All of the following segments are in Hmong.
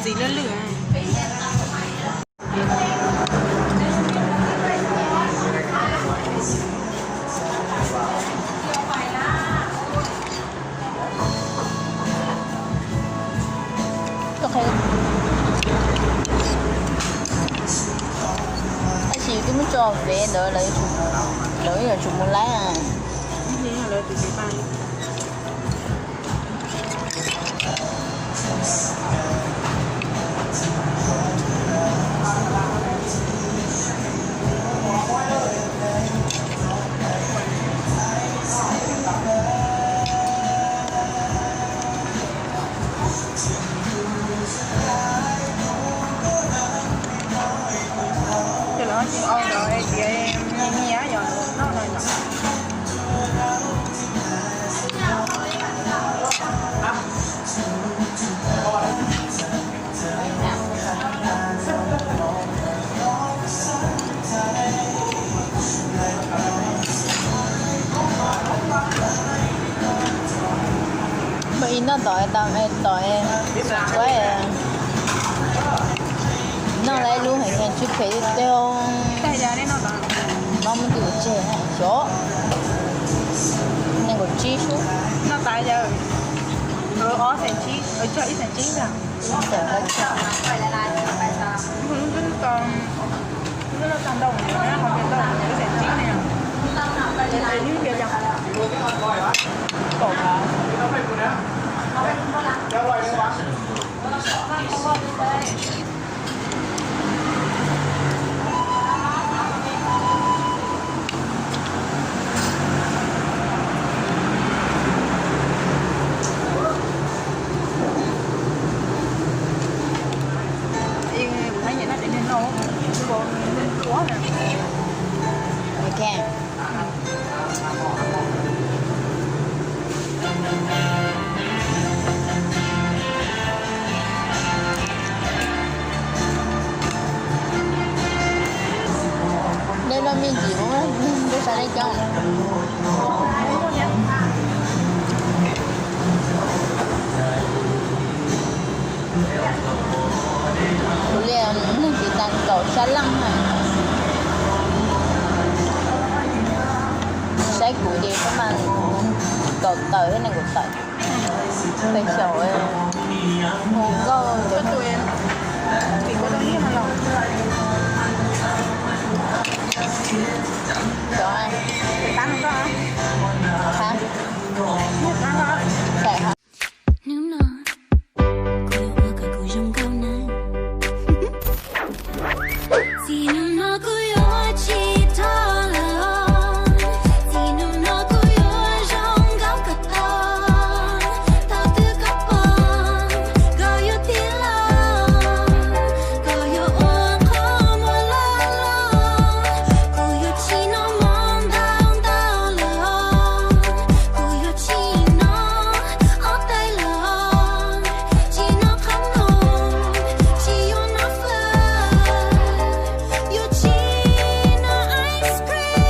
Txiv lwj lwj. Tab sis twb muab tso pem ntawd, lawv yuav tsum mus laib. Ces lawv tsis ua lawv tias nyias nyias yog noj no yom. Muaj ib noj tom tau tom, noj lawm ib lub heev heev, tsib phev twg, mob muab twb tseg xyov, nees nkaum tsib xwb. Noj tas yog ob xees tsib, ib xees tsib ntag. Lub tag ntau, ib xees tsib ne, ib xees tsib ne. Kaum. Ok. Neb loj me ntsis, neb sab neb coob. Kuv li neeg tiv tas kaum xya leej na. Saib kuv ces peb mas kaum tawm thiab nees nkaum tawm. Peb xyaum hu nkauj. Cov, ha, ha. Hnub no kuv yuav ua kom kuv zoo nkauj na. Txij hnub no kuv yuav tsis thov lawm os. Txij hnub no kuv yuav zoo nkauj kom tau. Thaum twg koj pom, koj yuav tig los, koj yuav ua qhov muag loj los, kuv yuav tsis noj mov ntau ntau lawm os. Kuv yuav tsis noj ob tais lawm os. Tsis noj qhab noom, tsis yuav noj fawm, yuav tsis noj ice cream.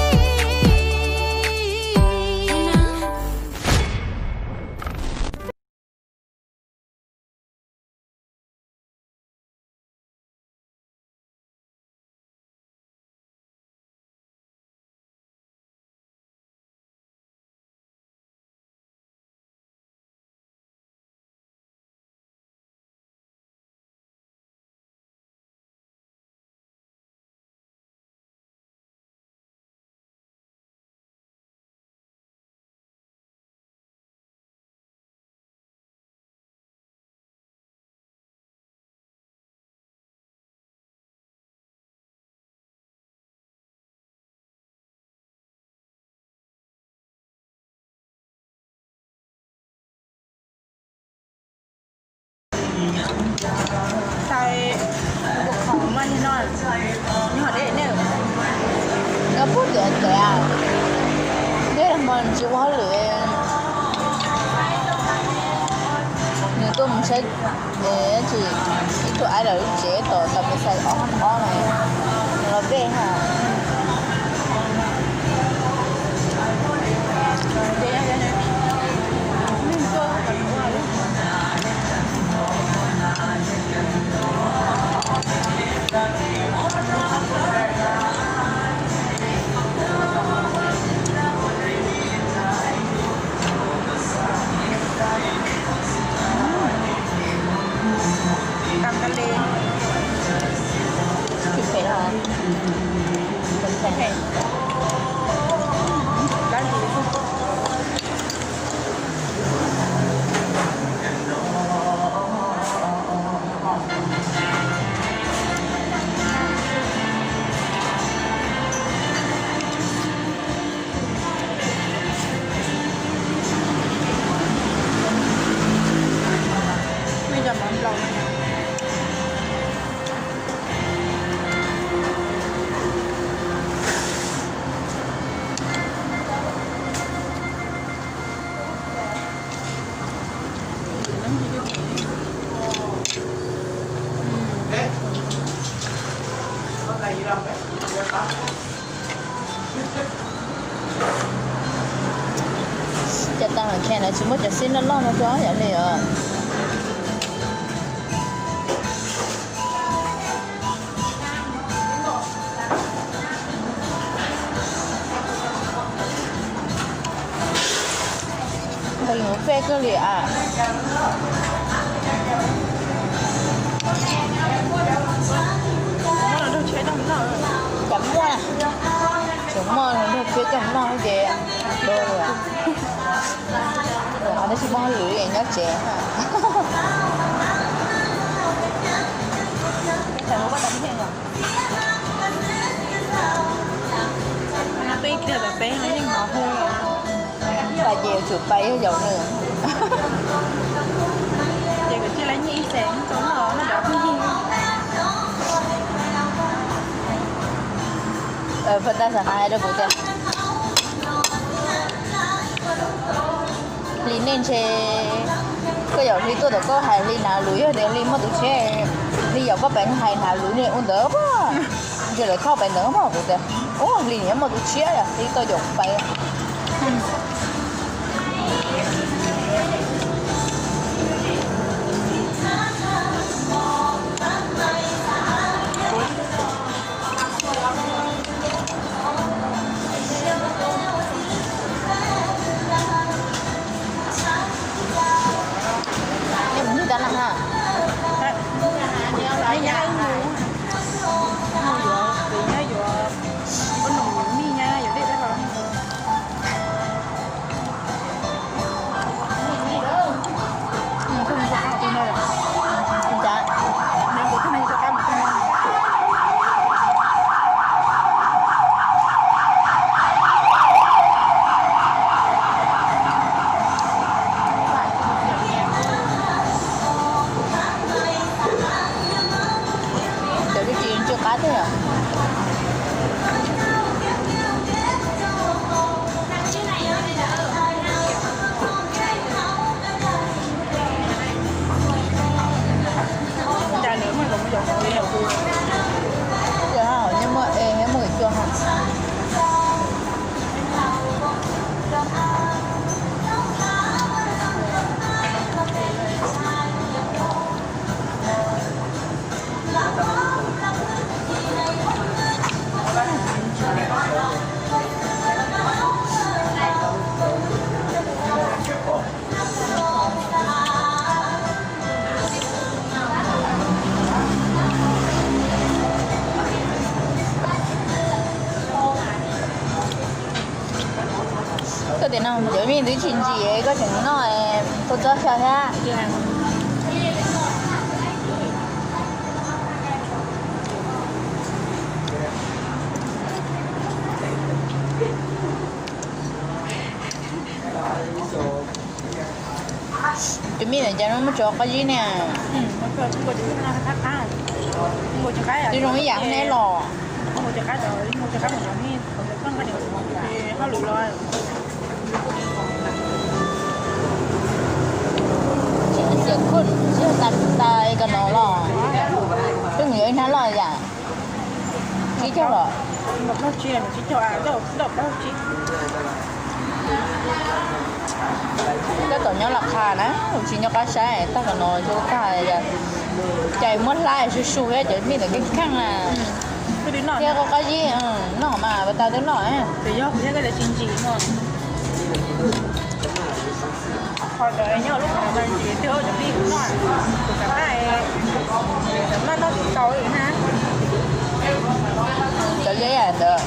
Tais, tus qhov mas no, nyob deb ne. Nyob puag tim tes, deb los mas tsis ua hauj lwm. Nws tuaj mus saib, tsis, ib tug aib lawv lub tsev tom tau pes xais ob ob na, nws los dej ha. Cov tag los khe na tsis muaj cov xib loj loj no rau yom li os. Nqhis mus peb kawg li a. Cas muaj, tseem muaj nrog tsheb coj noj ces, tab sis muaj hauj lwm nyob tsev. Pais ces yuav tsum pais yog yaum nws. Pab tab xav hais rau kuv tias, Hli nej ntshe, koj yaum Hli tuaj tom koj hais Hli hnav lus, yog tias Hli muaj tus tshiab, Hli yaum koj pais hais hnav lus nej ua ntawd, ntshe lawv thauj pais ntawd mas kuv tias, ua Hli nyob muaj tus tshiab yom, Hli tau yaum pais. Nej mus nyob tas na ha. Nej nyob mus, mus yuav, yuav, yuav, ua num mij nyob yuav dej dab los. Cov dib tsis ntsia qab tiag. Nyob muaj, nyob muaj cua ha. Koj tias no cov mij twb tsis ntsim koj tseem noj, tua txob xyaw thiab. Tus mij ntawm cas no muaj tso qab zib ne. Twb zoo ib yam ne los. Tsis xiam khuj, tsis tas tas ko no los. Twb mus yuav ib hnab loj yam. Tsib caug los. Tab tom nyob los qha na, tsis nyob qab saib tag ko no, tag cais muab hlab su su thiab cov mij ntawd keej kheej na. Thiab qab zib noj mas pas tas twb noj. Cov liab ntawd.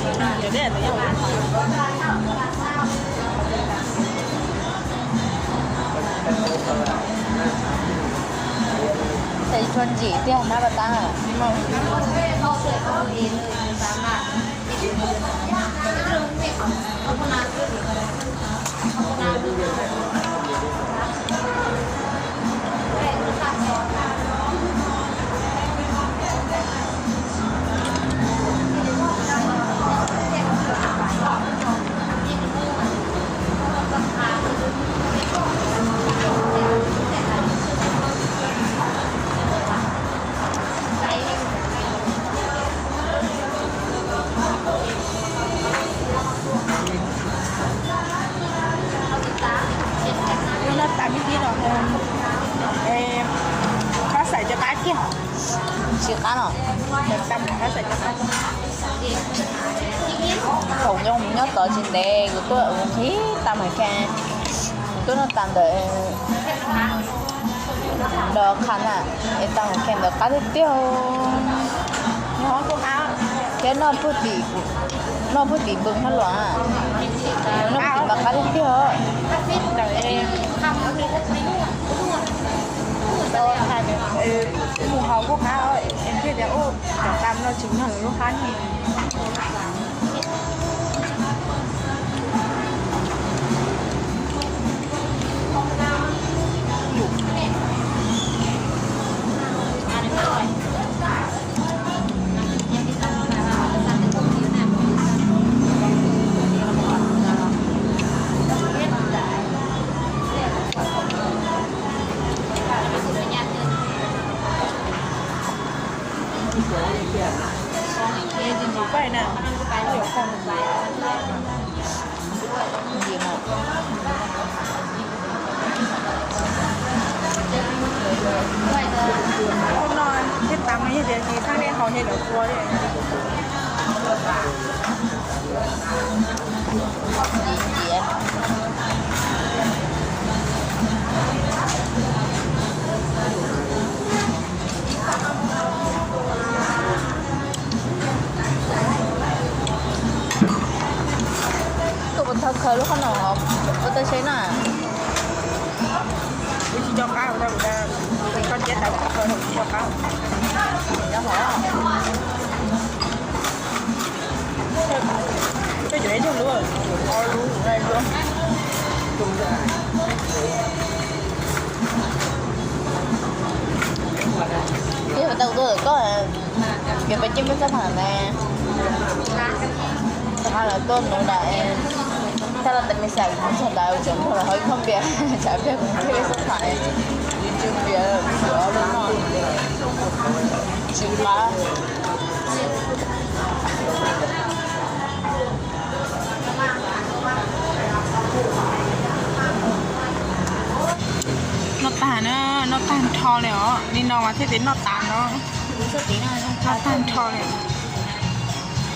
Ces tshuav ntsim tiag hnab pas tas. Qab xaim cov qab kiag. Tsis qab no. Thaum nyob mus nyob tod tsis ntev kuv tuaj ua nqhis tag mas khe, kuv tuaj noj tas ntawm dos qha na, es tag mas khe ntawd qab tiag tiag. Thiab noj puag tim, noj puag tim npoo hab los, noj tim mas qab tiag tiag. Mus hauv kuj qab, es thiaj tias ua cov tam no tsis yog lub qab no. Hnub no thiab tam no yog tias tsis txhaj dej haus ces lawv tua li. Koj puas tau khaws lub qhob noom ua tau seb na? Kuv tsis nco qab, kuv tsis nco qab. Koj cov ib tug lub, ob lub, ib tug tau tuaj koj, yuav peb ceb peb txoj phav na. Lawv tuaj nuv ntawd, tag los tas me xav kuv txog ntawd tseem nrog lawv haus ib khob npias, tsam pliag kuv ceb peb txoj phav, yus tsw npias, yus ob lub no, tsis qab. Noj tag na, noj tag nrho li os, li no mas thiaj tias noj tas no. Noj tag nrho li.